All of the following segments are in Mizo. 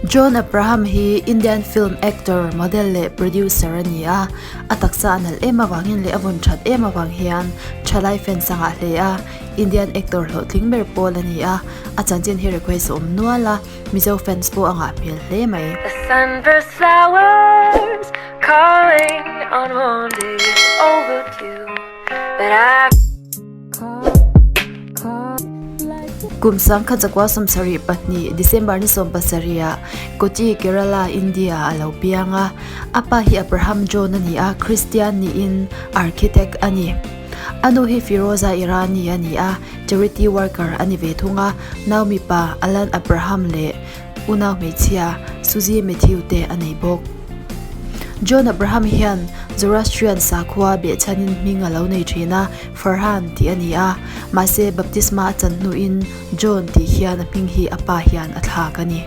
John Abraham hi Indian film actor, model leh producer a ni a. A taksa a nalh em avangin leh a vawn that em avang hian thalai fans a ngah hle a. Indian actor hlawhtling ber pawl a ni a. A chanchin hi request a awm nual a, Mizo fans pawh a ngah hmel hle mai. The sunburst flowers calling on one day overdue But I Kum 1972 December ni 17 ah Kochi, Kerala, India ah a lo piang a. A pa hi Abraham John a ni a, Christian niin architect a ni. A nu hi Firoza Irani a ni a, charity worker a ni ve thung a. Nau mipa Alan Abraham leh unau hmeichhia Suzy Mathew te a nei bawk. John Abraham hian Zoroastrian sakhua behchhanin hming a lo nei thin a, Farhan tih a ni a, mahse baptisma a chan hnuin John tih hian a hming hi a pa hian a thlak a ni.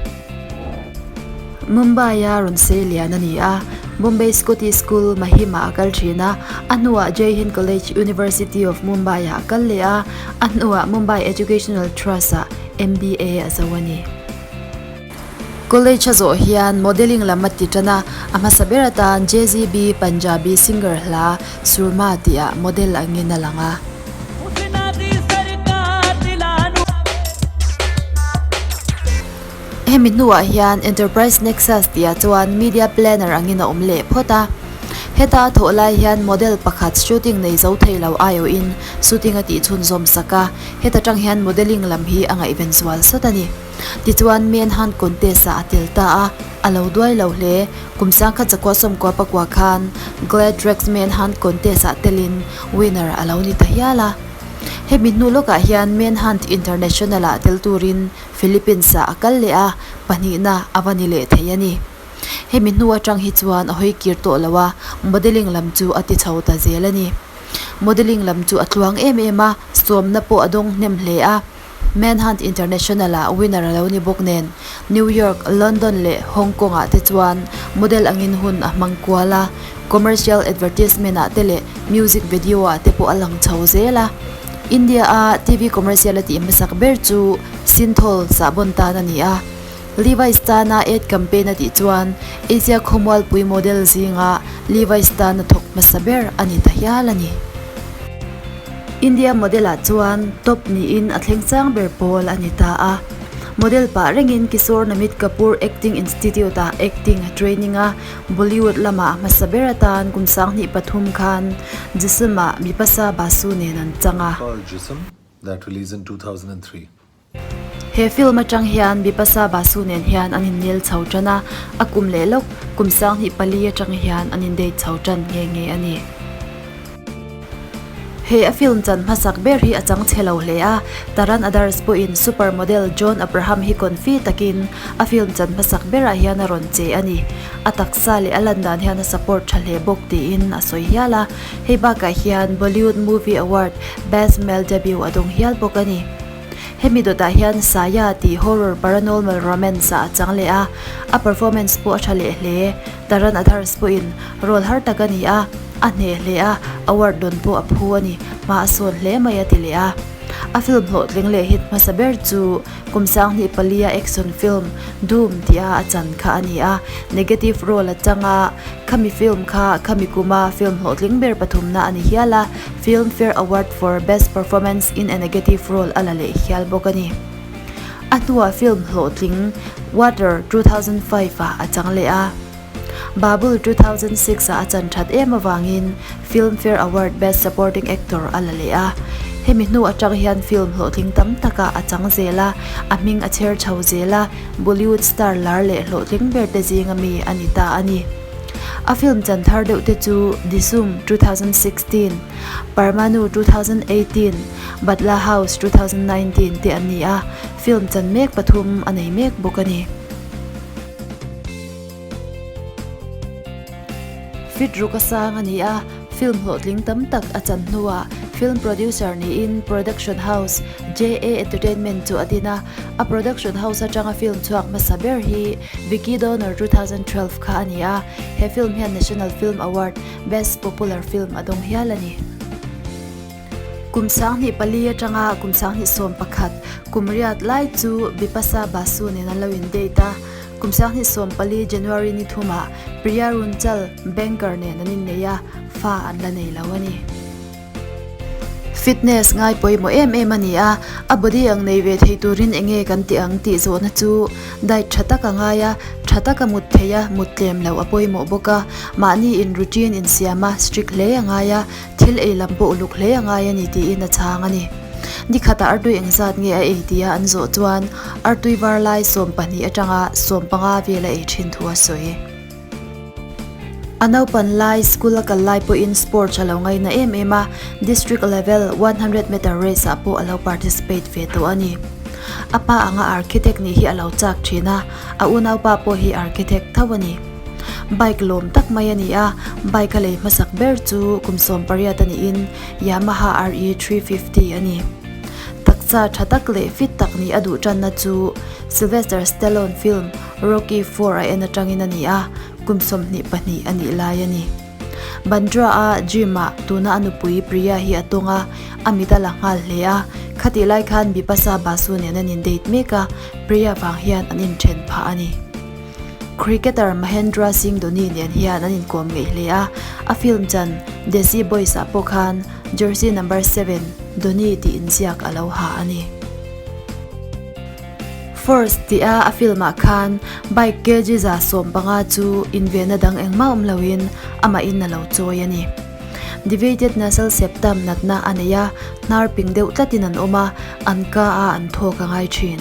Mumbai-a rawn sei lian a ni a, Bombay Scottish School, Mahim-ah a kal thin a, a hnuah Jai Hind College, University of Mumbai-ah a kal leh a, a hnuah Mumbai Educational Trust-ah MBA a zo a ni. College a zawh hian modelling lam a ti tan a, a hmasa ber atan JZB Punjabi singer hla Surma tih ah model angin a lang a. Hemi hnuah hian Enterprise Nexus tih ah chuan media planner angin a awm leh phawt a. Heta a thawh lai hian model pakhat shooting nei zo thei lo aiawhin shooting a tih chhunzawm sak a, heta tang hian modelling lam hi a ngaihven zual sawt a ni. Tichuan Manhunt contest ah a tel ta a, a lo duai lo hle. Kum sangkhat zakua sawmkua pakua khan Glad Drags Manhunt contest ah telin winner a lo ni ta hial a. Hemi hnu lawkah hian Manhunt International ah tel turin Philippines ah a kal leh a, pahnihna a va ni leh thei a ni. Hemi hnu atang hi chuan a hawi kir tawh lo a, modelling lam chu a ti chho ta zel a ni. Modelling lam chu a tluang em em a, sawmna pawh a dawng hnem hle a. Manhunt International ah winner a lo ni bawk nen, New York, London leh Hong Kong ah te chuan model angin hun a hmang kual a, commercial advertisement ah te leh music video ah te pawh a lang chho zel a. India a TV commercial a tih hmasak ber chu Cinthol sahbawn tan a ni a. Levi's tana ad campaign a tih chuan Asia khawmualpui model zinga Levi's tana thawk hmasa ber a ni ta hial a ni. India model ah chuan top niin a thleng chang ber pawl a ni ta a. Model pah rengin Kishore Namit Kapoor Acting Institute ah acting a training a, Bollywood lamah a hmasa ber atan kum 2003 khan Jism ah Bipasha Basu nen an chang a. Called Jism that released in 2003. He film atang hian Bipasha Basu nen hian an innel chho tan a, a kum leh lawk kum 2004 atang hian an indate chho tan nghe nghe a ni. He a film chan hmasak ber hi a chang chhe lo hle a, Taran Adarsh pawhin super model John Abraham hi confi takin a film chan hmasak berah hian a rawn che a ni. A taksa leh a lan dan hian a support tha hle bawk tiin a sawi hial a, hei bakah hian Bollywood Movie Award Best Male Debut a dawng hial bawk a ni. Hemi dawtah hian Saya tih horror paranormal romance ah a chang leh a, a performance pawh a tha leh hle. Taran Adarsh pawhin role har tak a ni a, a hneh hle a, award dawn pawh a phu a ni, hma a sawn hle mai a ti leh a. A film hlawhtling leh hit hmasa ber chu kum 2004 a action film Dhoom tih a a chan kha a ni a, negative role a chang a, khami film kha khami kuma film hlawhtling ber pathumna a ni hial a, Filmfare Award for Best Performance in a Negative Role a la leh hial bawk a ni. A hnuah film hlawhtling Water 2005 ah a chang leh a. Babul 2006 ah a chan that em avangin Filmfare Award Best Supporting Actor a la leh a. Hemi hnu atang hian film hlawhtling tam takah a chang zel a, a hming a chher chho zel a, Bollywood star lar leh hlawhtling ber te zinga mi a ni ta a ni. A film chan thar deuh te chu Disum 2016, Parmanu 2018, Batla House 2019 te an ni a, film chan mek pathum a nei mek bawk a ni. Fit ruk a sang a ni a, film hlawhtling tam tak a chan hnuah film producer niin production house JA Entertainment chu a din a, a production house atanga film chhuak hmasa ber hi Vicky Donor 2012 kha a ni a, he film hian National Film Award Best Popular Film a dawng hial a ni. Kum 2004 atanga kum 2011 kum riat lai chu Bipasha Basu nen an lo in date a. Kum 2014 January ni thumah Priya Runchal, banker nen an innei a, fa an la nei lo a ni. Fitness ngai pawimawh em em a ni a, a body ang nei ve thei turin enge kan tih ang tih zawhna chu diet tha tak a ngai a, tha taka mut theih a, mut tlem loh a pawimawh bawk a, mahni in routine insiam a strict hle a ngai a, thil ei lam pawh uluk hle a ngai a ni tiin a chhang a ni. Nikhatah artui engzat nge a ei tia an zawh chuan artui var lai 12 atanga 15 vel a ei thin thu a sawi. A naupan lai school a kal lai pawhin sports a lo ngaina em em a, district level 100 meter race ah pawh a lo participate ve tawh a ni. A pa anga architect nih hi a lo chak thin a, a unaupa pawh hi architect tho a ni. Bike lawm tak mai a ni a, bike a lei hmasak ber chu kum 18 a niin Yamaha RE 350 a ni. Taksa tha tak leh fit tak nih a duh tanna chu Sylvester Stallone film Rocky IV a en atangin a ni a, kum 22 a nih lai a ni. Bandra a gym ah tuna a nupui Priya hi a tawng a, a mit a la nghal hle a, khatih lai khan Bipasa Basu nen an in date mek a, Priya vang hian an inthen phah a ni. Cricketer Mahendra Singh Dhoni nen hian an inkawm ngeih hle a, a film chan Desi Boys ah pawh khan jersey number 7 Dhoni tih inziak a lo ha a ni. Force tih a a film ah khan bike kg 150 chu invenna dang engmah awm loin amah in a lo chawi a ni. Deviated nasal septum natna a nei a, hnar ping deuh tlatin an awm a, an ka a an thawk a ngai thin.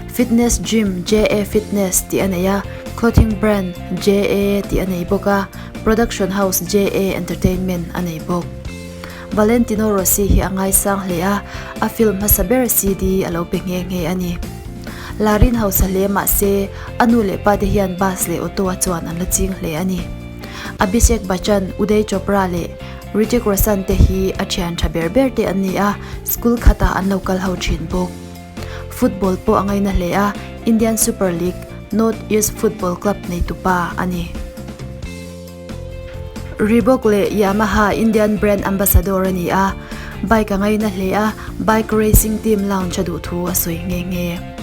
Fitness gym JA Fitness tih a nei a, clothing brand JA tih a nei bawk a, production house JA Entertainment a nei bawk. Valentino Rossi hi a ngaisang hle a, a film hmasa ber CD a lo pe nghe nghe a ni. Larin hausa hle mah se, a nu leh pa te hian bus leh auto a chuan an la ching hle a ni. Abhishek Bachchan, Uday Chopra leh Hrithik Roshan te hi a thian tha ber ber te an ni a, school khatah an lo kal ho thin bawk. Football pawh a ngaina hle a, Indian Super League, North East Football Club neitupa a ni. Reebok leh Yamaha Indian brand ambassador a ni a, bike a ngaina hle a, bike racing team launch a duh thu a sawi nghe nghe.